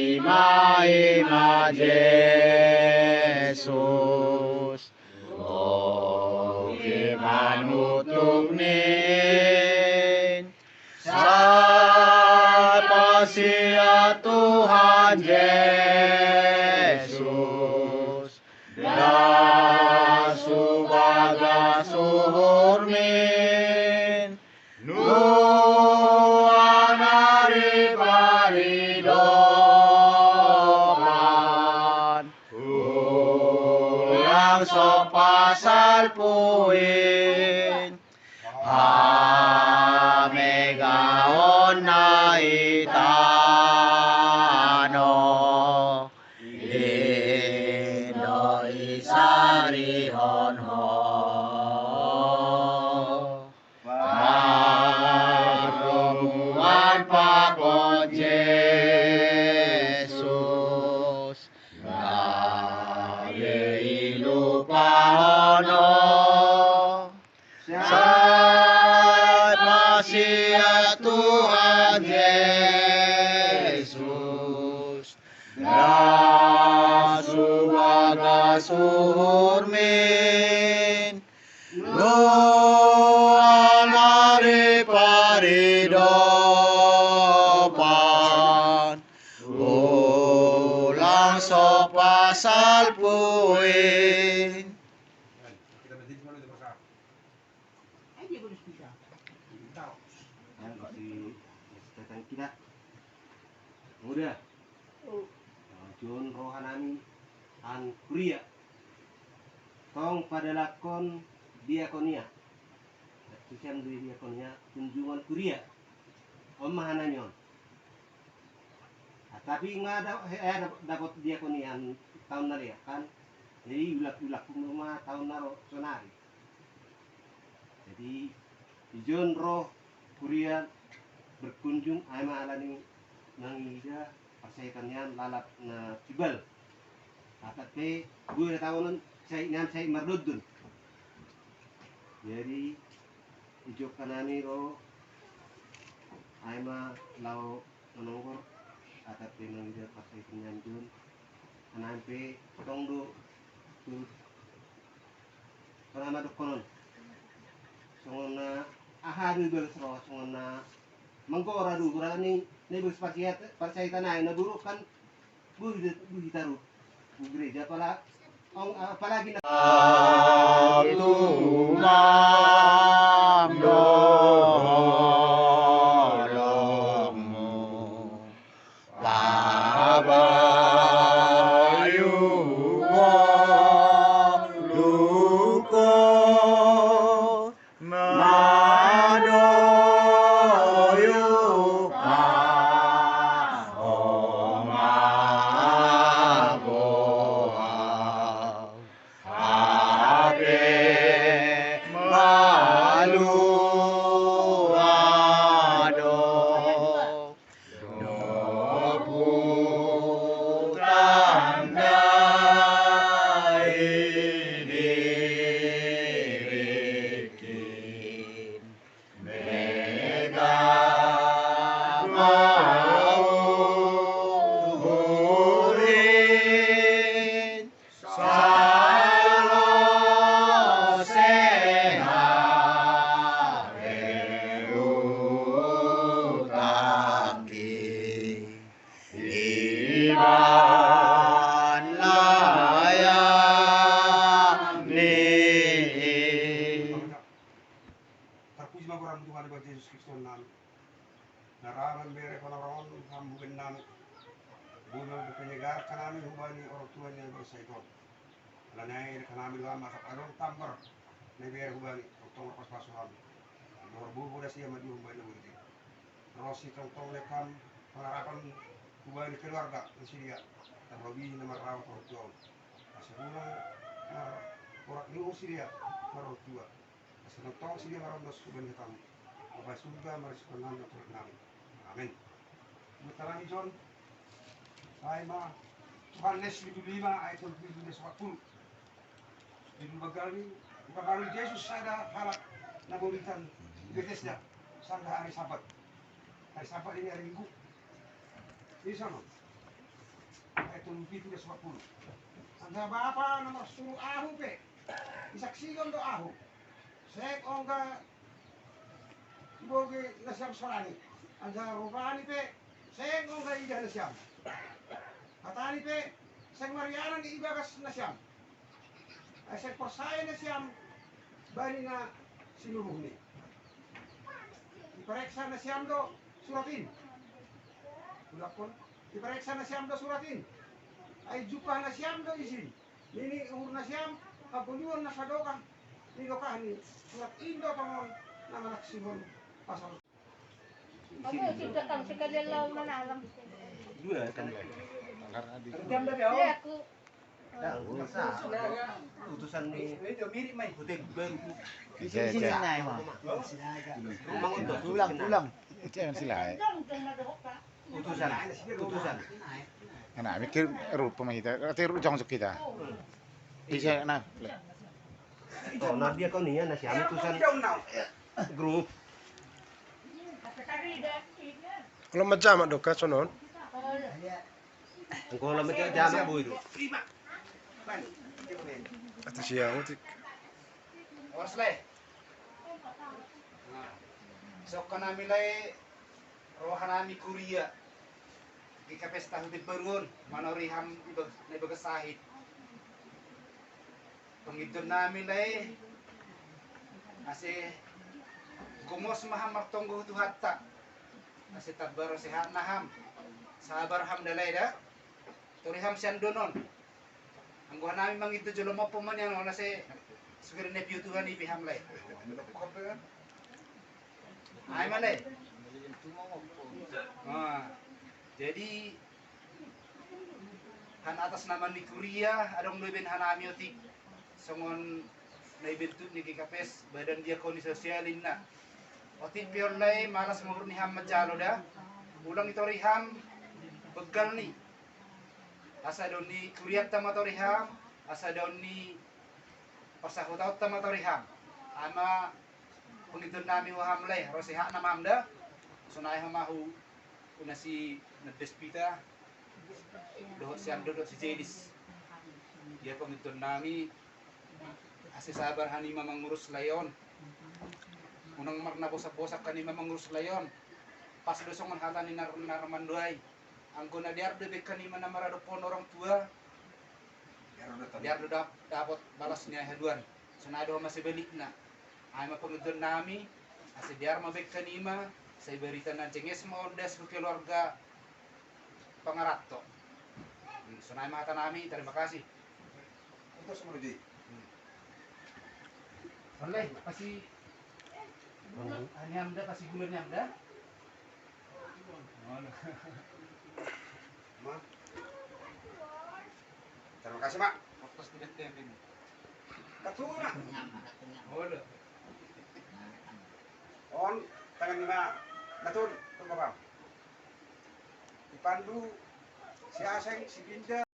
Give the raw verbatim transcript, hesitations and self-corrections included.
Paima-ima Jesus, lobi manutungnin, sai pasia Tuhan Jesus, da subaga suhurmin, nuan ari paridopan, ulang so pasalpuin, pamegaon na i tano, indo i sarihon ho. Parromuan pakon Jesus, gabe i lupaon ho. Sai pasia Tuhan Jesus, da subaga suhurmin, nuan ari paridopan, ulang so pasalpuin. Yan, isi, isi tatan kita. Udah. Jon rohanami an kuria. Tong padalakkon diakonia. Tusian do i diakonia, kunjungan kuria. On ma hanami on. Ah, tapi nga da-, he-, eh, dap-, dapot diakonia an taon na lean, kan? Jadi ulak-ulak ma taon na ro sonari. Jadi ijon ro kuria berkunjung, ai ma alani mangida parsahitanian lalap na tibal. Atap pe boi na taonon, sai nian sai mardondon. Jadi ijon hanami ro, ai ma laho manonggor, atap pe mangida parsahitanian jon, hanami pe tong do turut. Songon na ma dohonon. Songon na aha do ibagas ro, songon na manggora do, gora ni, na ibagas parsahit-, parsahitanian na buruk kan, boi, boi hita ro. Di gereja pala, ong, apalagi na. Tumang dohononmu. Pabayu ngoluko na doyuka oma goa. Ate malua do dopu tandai dirikin. Mega mauhurin salo sehat utangki iban layani. Tarpuji ma goarmu Tuhan, ibagas Jesus Kristus nami. Na ra mambere panauraon Ham hubannami. Boi ma penyegaran hanami hubani orang tua ni bangsa i on. Alani i hanami do Ham asa adong tambar na ibere hubani, tongtong marpasupasu Ham. Dohor bohor bodas ia ma di hubani na bonti. Ro si tongtong na Ham pangarapan hubani keluarga na sidia, tarlobi na marrawat orang tua on. Asa unang marporak ni uhur sidia marortua. Asa tongtong sidia marondos hubani hatamu. Bapa i surga, marisi Tuhan nami, Tuhan nami. Amin. Buat nami Jon, sai ma Johannes bindu lima ayat bindu lima so sapuluh. Bindu banggal ni, banggal ni Jesus sada halak na boritan di Betesda, sanggah ari Sabat. Ari Sabat i ari Minggu. Di sana. Ayat tellu pitu ke sepuluh. Angka bapa na marsuru ahu pe, isaksikan do ahu. Seng ongga iboge nasiam sorani. Angka rupani pe, seng ongga idah nasiam. Hatani pe, seng marianan ibagas nasiam. Ai seng porsaya nasiam bani na sinuruhni. Ipareksa nasiam do surat in. Udakkon, ipareksa nasiam do surat in. Ai jumpah nasiam do isin. Nini uhur nasiam, hagoluan na sadokah ni dokah ni surat in do tongon na manaksihon pasal. Kamu sudah tahu sekalian lawan manalam. Dua kan. Jam dari awal. Iya, aku. Utusan ni Putih Baru. Di sini naik, Mang. Mang Untung. Pulang, pulang. Jangan silai. Utusan, utusan. Anak mikir rupa mah kita. Kata rupa jangan kita. Bisa nah. Oh, nah dia kau ni ya, nasi anu utusan grup. Kalau macam mak doka sonon. Engkau lah macam jamak bu itu. Atau siang utik. Horas lae. Nah, sokka nami lae, roha nami kuria. Di kapesta Hutibbaru on, manoriham iba-, ibagas sahit. Pangidoan nami lae, ase gomos ma ham martonggo tu Tuhanta. Ase tamba ro sehatna ham. Sabar ham da lae da. Toriham sian donon. Anggo hanami mangido jolo moppo ma nian, ase sugari na piu Tuhan i pe ham lae. Ai ma lae. Ah, jadi han atas nama ni kuria adong do ibaen hanami otik songon na ibentuk ni G K P S, Badan Diakoni Sosial inna. Otik pe on lae, malas ma uhur ni ham manjalo da. Ulang itoriham begal ni. Asa daon ni kurianta ma toriham, asa daon ni parsahutaonta ma toriham. Ai ma pangidoan nami hu ham lae, ro sehatna ma ham da. Sonai homa hu, hu na si Nadespita dohot si Ando dohot si Jelis. Dia pangidoan nami, ase sabar hanima mangurus lae on. Unang marnabosak-bosak hanima mangurus lae on. Pas do songon hata ni Nar-, Narmandoai. Anggo na dear do baen hanima na maradophon orang tua, dear do dap-, dapot balas ni haduan. Sonai do homa sebalikna. Ai ma pangidoan nami, ase dear ma baen hanima, sai barita na jenges ma on das hu keluarga pangaranto. Hmm, sonai ma hata nami, terima kasih. Untuk semua di. Hmm. Oleh, pasi. Hmm. Ani am da, pasi gula ni am da. Terima kasih, Mak. Waktu tidak tebing. Katura. Olo. On, tangan lima. Natur, tunggu, Bang. Dipandu si Aseng, si Binda.